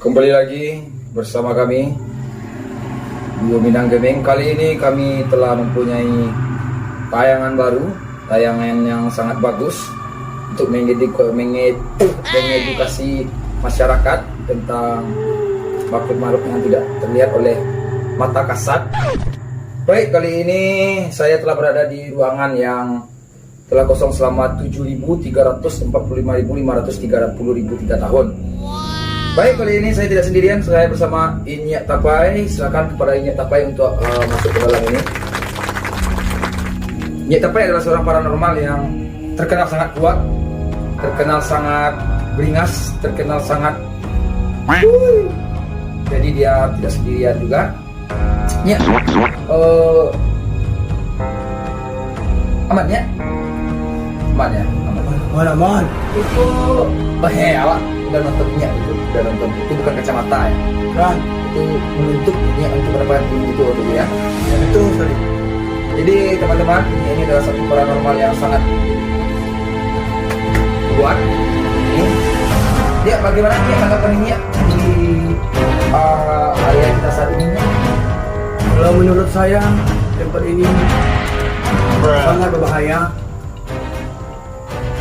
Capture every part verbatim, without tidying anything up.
Kembali lagi bersama kami, Duo Minang Gaming. Kali ini kami telah mempunyai tayangan baru, tayangan yang sangat bagus untuk mengedik-, menge-, mengedukasi masyarakat tentang makhluk-makhluk yang tidak terlihat oleh mata kasat. Baik, kali ini saya telah berada di ruangan yang telah kosong selama tujuh ribu tiga ratus empat puluh lima ribu lima ratus tiga puluh ribu tiga tahun. Baik, kali ini saya tidak sendirian, saya bersama Inyiak Tapai. Silakan kepada Inyiak Tapai untuk, eh, masuk ke dalam ini. Inyiak Tapai adalah seorang paranormal yang terkenal sangat kuat, terkenal sangat beringas, terkenal sangat, jadi dia tidak sendirian juga. Nyiak. Eh, aman, Nyiak? Aman, ya? Aman. Aman, aman. Itu, eh, awak udah nonton Nyiak itu, udah nonton. Itu bukan kacamata, ya? Bukan. Itu membentuk Nyiak untuk mendapatkan ilmu itu, waktu itu, ya? Ya, betul sekali. Jadi, teman-teman, Nyiak ini adalah satu paranormal yang sangat kuat. Ini. Nyiak, bagaimana Nyiak tanggapan Nyiak di, eh, area kita saat ini, Nyiak? Kalau menurut saya, tempat ini sangat berbahaya.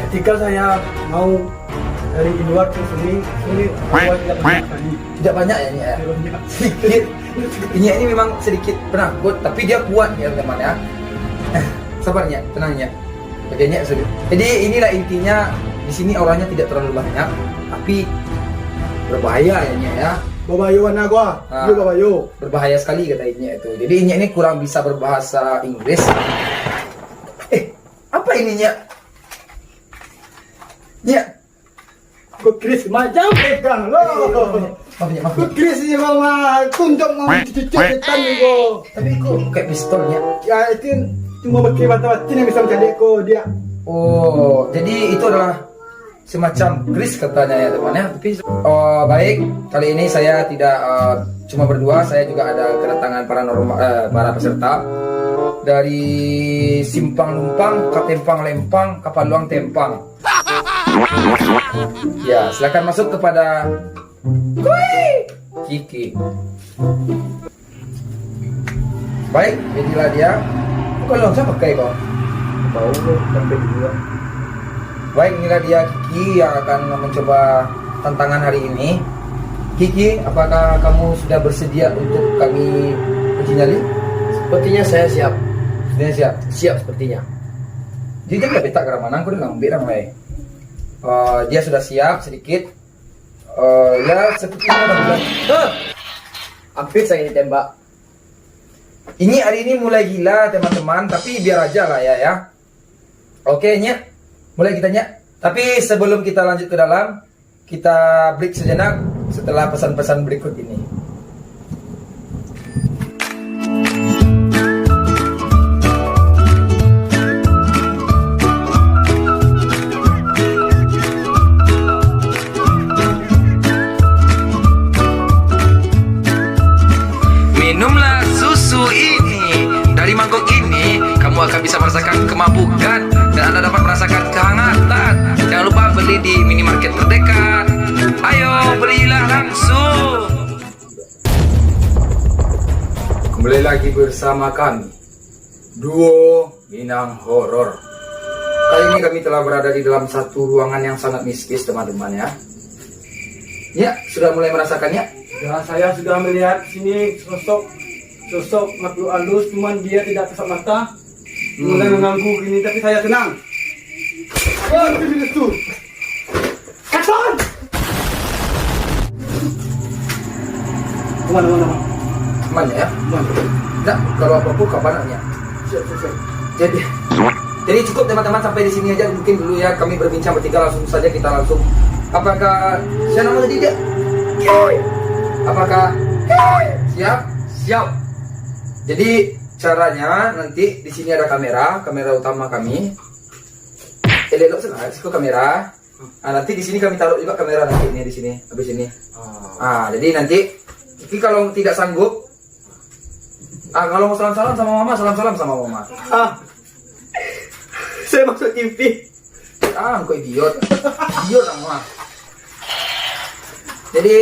Ketika saya mau dari luar ke sini, sini orang tidak banyak sekali. Tidak banyak, ya, Nyiak, ya? Tidak banyak. Sedikit. Nyiak ini memang sedikit penakut, tapi dia kuat, ya, teman, ya. Sabar, Nyiak, tenang, Nyiak. Oke, Nyiak, sorry. Jadi, inilah intinya, di sini orangnya tidak terlalu banyak, tapi berbahaya, ya, Nyiak, ya. Babayo anak gua. Ah. Iyo, babayo. Berbahaya sekali, kata Inyiak itu. Jadi, Inyiak ini kurang bisa berbahasa Inggris. Eh, apa ini, Nyiak? Nyiak. Kok Chris macam pegang lo? Maaf, Nyiak, maaf, Nyiak. Kok Chris ni, Bang, ah, tunjuk, Bang, cucuk setan ni, kok. Tapi kok kayak pistol, Nyiak? Ya, itu cuma pakai mata batin yang bisa mencari kok dia. Oh, jadi itu adalah semacam Chris katanya, ya, teman, ya. Tapi, oh, baik, kali ini saya tidak, eh, cuma berdua, saya juga ada kedatangan paranormal, eh, para peserta dari Simpang Lumpang, ka Tempang Lempang, ka Paluang Tempang. Ya, silakan masuk kepada Kiki. Baik, inilah dia. Kau langsung pakai kau. Tahu, sampai dulu lah. Baik, inilah dia Kiki yang akan mencoba tantangan hari ini. Kiki, apakah kamu sudah bersedia untuk kami uji nyali? Sepertinya saya siap. Sudah siap? Siap sepertinya. Dia jangan petak ke mana, aku dah lambek dah, mulai. Eh, dia sudah siap sedikit. Eh, ya, sepertinya dah mulai. Hah! Hampir saya ditembak. Ini hari ini mulai gila, teman-teman, tapi biar aja lah ya, ya. Oke, Nyiak. Mulai kita, Nyiak. Tapi sebelum kita lanjut ke dalam, kita break sejenak setelah pesan-pesan berikut ini. Minumlah susu ini. Dari mangkok ini, kamu akan bisa merasakan kemabukan dan Anda dapat merasakan kehangatan. Jangan lupa beli di minimarket terdekat. Ayo, belilah langsung. Kembali lagi bersama kami, Duo Minang Horor. Kali ini kami telah berada di dalam satu ruangan yang sangat mistis, teman-teman, ya. Ya, sudah mulai merasakannya? Ya, saya sudah melihat sini sosok, sosok makhluk halus, cuman dia tidak kasat mata. Hmm. Mulai mengganggu gini, tapi saya tenang. Wah, itu dia tu. Kapan? Aman, aman, aman. Aman ya? Aman. Ndak, kalau apa-apa kabar ya. Siap, siap, siap. Jadi, jadi cukup teman-teman, sampai di sini aja mungkin dulu ya, kami berbincang bertiga, langsung saja kita langsung. Apakah, siapa nama tadi dia? Apakah siap? Siap. Jadi caranya nanti di sini ada kamera, kamera utama kami. Elok-elok sana, situ kamera. Ah, nanti di sini kami taruh juga kamera nanti ini di sini, habis ini. Ah. Ah, jadi nanti Kiki kalau tidak sanggup, ah, kalau mau salam-salam sama mama, salam-salam sama mama. Ah. Saya masuk T V. Ah, engkau idiot. Idiot kamu, ah. Jadi,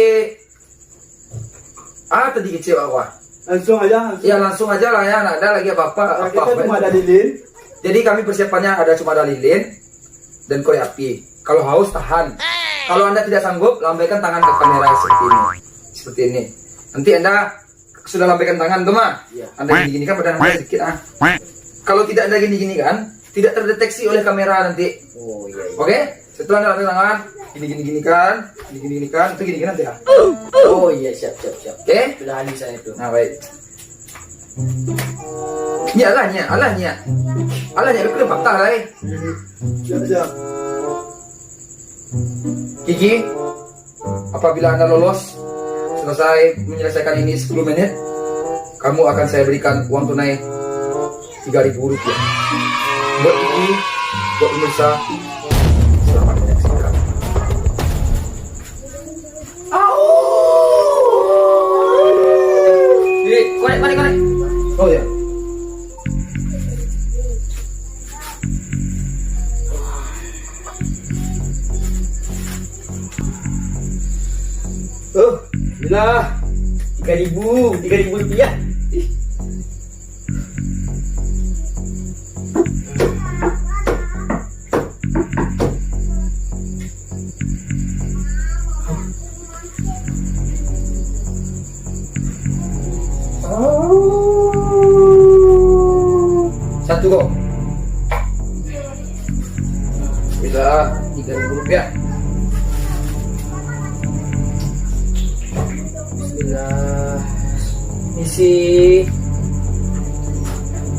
Ah, tadi kecil awak. Langsung aja, langsung. Ya, langsung aja lah ya, nggak ada lagi apa-apa. Nah, apa-apa. Kita cuma ada lilin. Jadi kami persiapannya ada cuma ada lilin dan korek api. Kalau haus, tahan. Kalau Anda tidak sanggup, lambaikan tangan ke kamera seperti ini. Seperti ini. Nanti Anda sudah lambaikan tangan tuh, mah. Iya. Anda gini-gini kan badan Anda sedikit, ah. Kalau tidak Anda gini-gini kan, tidak terdeteksi oleh kamera nanti. Oh, iya, iya. Oke? Setelah Anda lambaikan tangan, gini-gini-gini kan, gini-gini-gini kan, itu gini-gini nanti, ah. Oh, iya, siap, siap, siap. Oke? Sudah ahli saya itu. Nah, baik. Nyiak lah, nyiak. Alah, nyiak. Alah, nyiak. Aku dah patah lah, eh. Siap, siap. Kiki, apabila Anda lolos, selesai menyelesaikan ini sepuluh menit, kamu akan saya berikan uang tunai tiga ribu rupiah. Buat Kiki, buat pemirsa, selamat menyaksikan. Eh, korek, korek, korek. Oh, ya. Oh, lah, tiga ribu, tiga ribu rupiah. Ih. Satu ko. Bisa tiga ribu rupiah. Bismillah. Misi.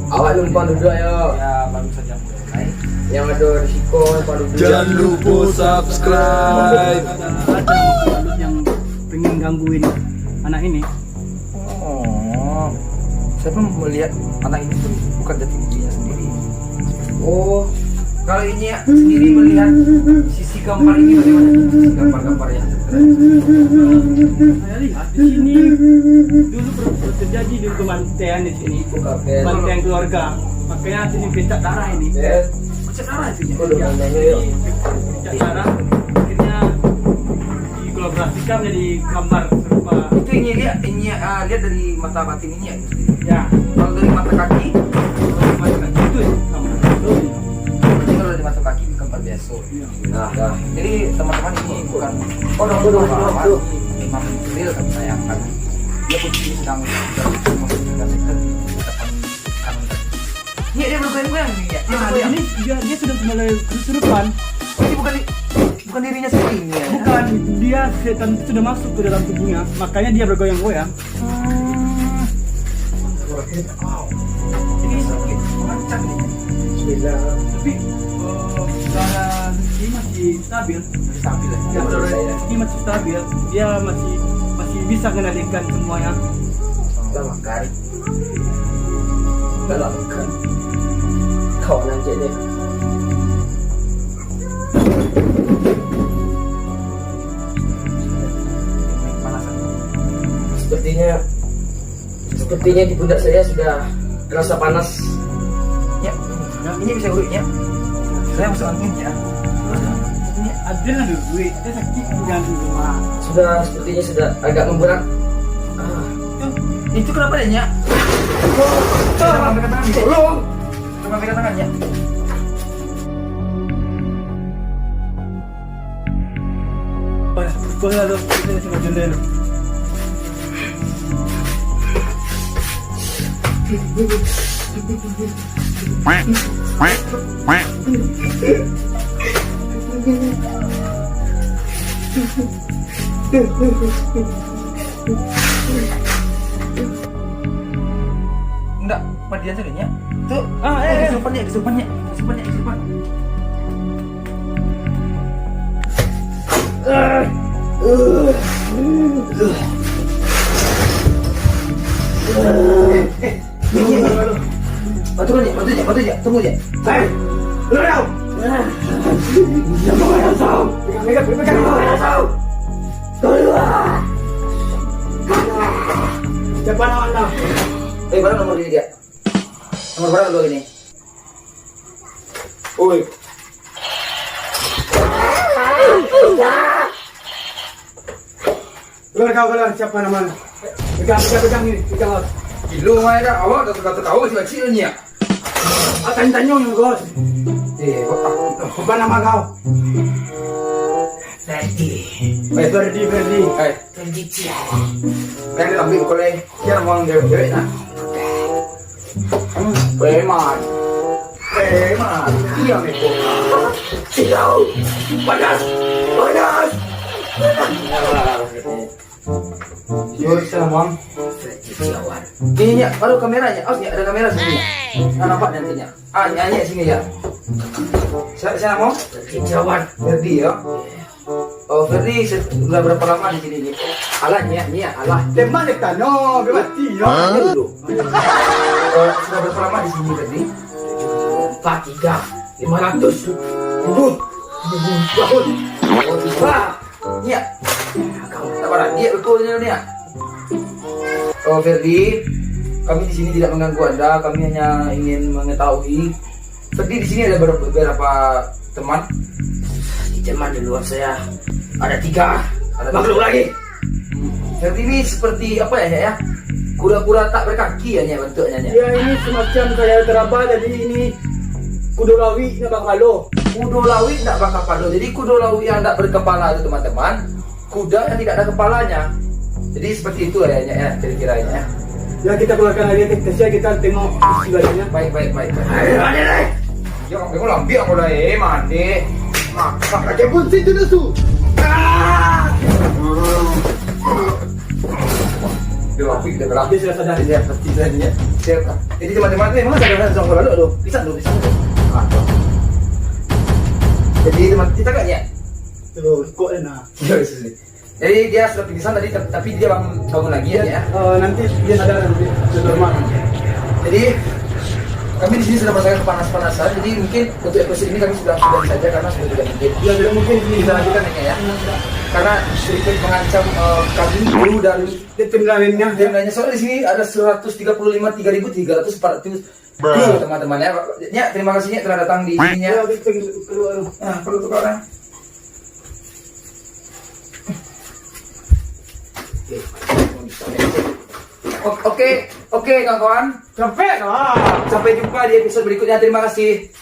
Awak numpang duduk, ayo. Ya, baru saja mulai. Yang ada risiko, numpang duduk. Jangan lupa subscribe. Ada, ada makhluk yang pengen gangguin anak ini. Oh, saya pun melihat anak ini pun bukan jati dirinya sendiri. Oh, kalau ini ya sendiri melihat sisi gambar ini bagaimana? Sisi gambar-gambar yang tertera. Saya lihat di sini dulu ber-, terjadi dulu pembantaian di sini. Pembantaian keluarga. Makanya sini bercak darah ini. Bercak darah itu ya. Jadi, bercak darah. Akhirnya dikolaborasikan menjadi gambar serupa. Itu ini lihat, ini, ah, lihat dari mata batin ini ya, itu sendiri. Ya. Kalau dari mata kaki, kalau dari mata kaki itu gambar betul. Berarti kalau dari mata kaki bukan gambar biasa. Iya. Nah, nah, jadi teman-teman ini bukan orang tua, memang real kami sayangkan. Dia posisi sedang, sedang, sedang, sedang, sedang, Nyiak, dia bergoyang-goyang, Nyiak. Dia bergoyang. Ini dia, dia sudah mulai kesurupan. Ini bukan di-, bukan dirinya sendiri, Nyiak. Bukan, dia setan itu sudah masuk ke dalam tubuhnya, makanya dia bergoyang-goyang. Ini sakit, mengancam ini. Bismillah. Tapi, eh, secara rezeki masih stabil. Masih stabil, ya? Ya, secara rezeki masih stabil. Dia masih, masih bisa mengendalikan semuanya. Lah makan. Galakkan. Kawan aja deh. Sepertinya, sepertinya di pundak saya sudah terasa panas. Ya, ini bisa urut ya. Saya masuk angin ya. Ini ada lah duit, ada sakit jangan di rumah. Sudah, sepertinya sudah agak memberat. Ah. Itu, itu kenapa dia, Nyiak? Tolong. Tolong. Coba pegang tangannya. Boleh, boleh lah tu. Kita isi baju dulu. Ndak, matian sajo, Nyiak. Tu. Ah, eh, eh. Kesurupan, Nyiak, kesurupan, Nyiak. Kesurupan, Nyiak, kesurupan. Eh, Nyiak, Nyiak, Nyiak. Bantu, Nyiak, bantu, Nyiak, bantu, Nyiak. Tunggu, Nyiak. Eh, lu dah. Jangan marah, Sam. Pegang, pegang, pegang. Jangan marah, Sam. Keluar. Siapa nama anda? Eh, berapa nomor dia? Nomor berapa lu ini? Oi. Keluar kau, keluar. Siapa nama lu? Pegang, pegang, pegang ni, pegang, Bos. Gilo, mai dah. Awak dah tatawa-tatawa, si kacik tu nyiak. Ah, tanyo-tanyo ni, Bos. Eh, kok takut tu? Apo namo kau? Ferdi. Eh, Ferdi, Ferdi. Eh. Ferdi Ciawan. Kan dia ambil kolej. Dia nak buang dewek-dewek nah. Preman. Preman. Iya, Miko. Ciao. Panas. Panas. Yo, salam, Bang. Ini, Nyak, baru kameranya. Awas, Nyak, ada kamera sini, Nyak. Nah, nampak nanti, Nyak. Ah, Nyak, Nyak, sini, Nyak. Siapa, siapa, Bang? Kicauan. Ferdi, ya? Oh, Ferdi, se-, sudah berapa lama di sini, Nyak? Alah, Nyak, Nyak, alah. Tembak dek tanah, dia mati, ya. Tanya dulu. Eh, sudah berapa lama di sini, Ferdi? Empat, tiga, lima ratus. Tujuh. Tujuh tahun. Oh, tiga. Nyak. Tak parah. Nyak, betul ni, Nyak. Oh, Ferdi, kami di sini tidak mengganggu Anda. Kami hanya ingin mengetahui. Ferdi di sini ada ber-, berapa teman? Di teman di luar saya ada tiga. Ada tiga. Makhluk lagi. Hmm. Ferdi ini seperti apa ya, Nyak, ya? Kura-kura tak berkaki ya, Nyak, bentuknya, Nyak? Ya, ini semacam kayak teraba, jadi ini kudo lawik nak bakapalo. Kudo lawik nak bakapalo. Jadi, kudo lawik yang tak berkepala itu, teman-teman, kuda yang tidak ada kepalanya. Jadi, seperti itu ya, Nyak, ya, kira-kira ya. Ya, kita keluarkan lagi, kasihan kita tengok isi badannya. Baik, baik, baik, baik. Ayo, ayo, ayo. Ya, kamu lambiak aku dah, eh, mandi. Masak aja pun situ dah tu. Ah! Dia lapik, dia berlapik. Dia sudah sadar, dia pasti sadar, dia. Siap. Jadi, teman-teman, eh, mana sadar, sadar, sadar, sadar, tu? Pisang tu, pisang tu. Ah, tu. Jadi, teman, kita agak, ya? Terus, kok dia nak? Ya, bisa, bisa. Jadi, dia sudah pingsan tadi, tap-, tapi dia bangun, bangun lagi, ya, ya? Eh, nanti dia sadar nanti, sudah normal. Jadi, kami di sini sudah merasakan kepanas-panasan, jadi mungkin untuk episode ini kami sudah sudahi saja karena sudah tidak mungkin. Ya, tidak mungkin ini kita lanjutkan ya, ya. Karena sedikit mengancam, eh, kami, kru dan tim lainnya. Tim lainnya. Soalnya di sini ada seratus tiga puluh lima, tiga ribu tiga ratus, empat ratus kru, teman-teman, ya. Ya, terima kasih, ya, telah datang di sini, ya. Ya, kita keluar. Nah, perlu tukar orang. O-, oke, oke, kawan-kawan. Capek lah. Sampai jumpa di episode berikutnya. Terima kasih.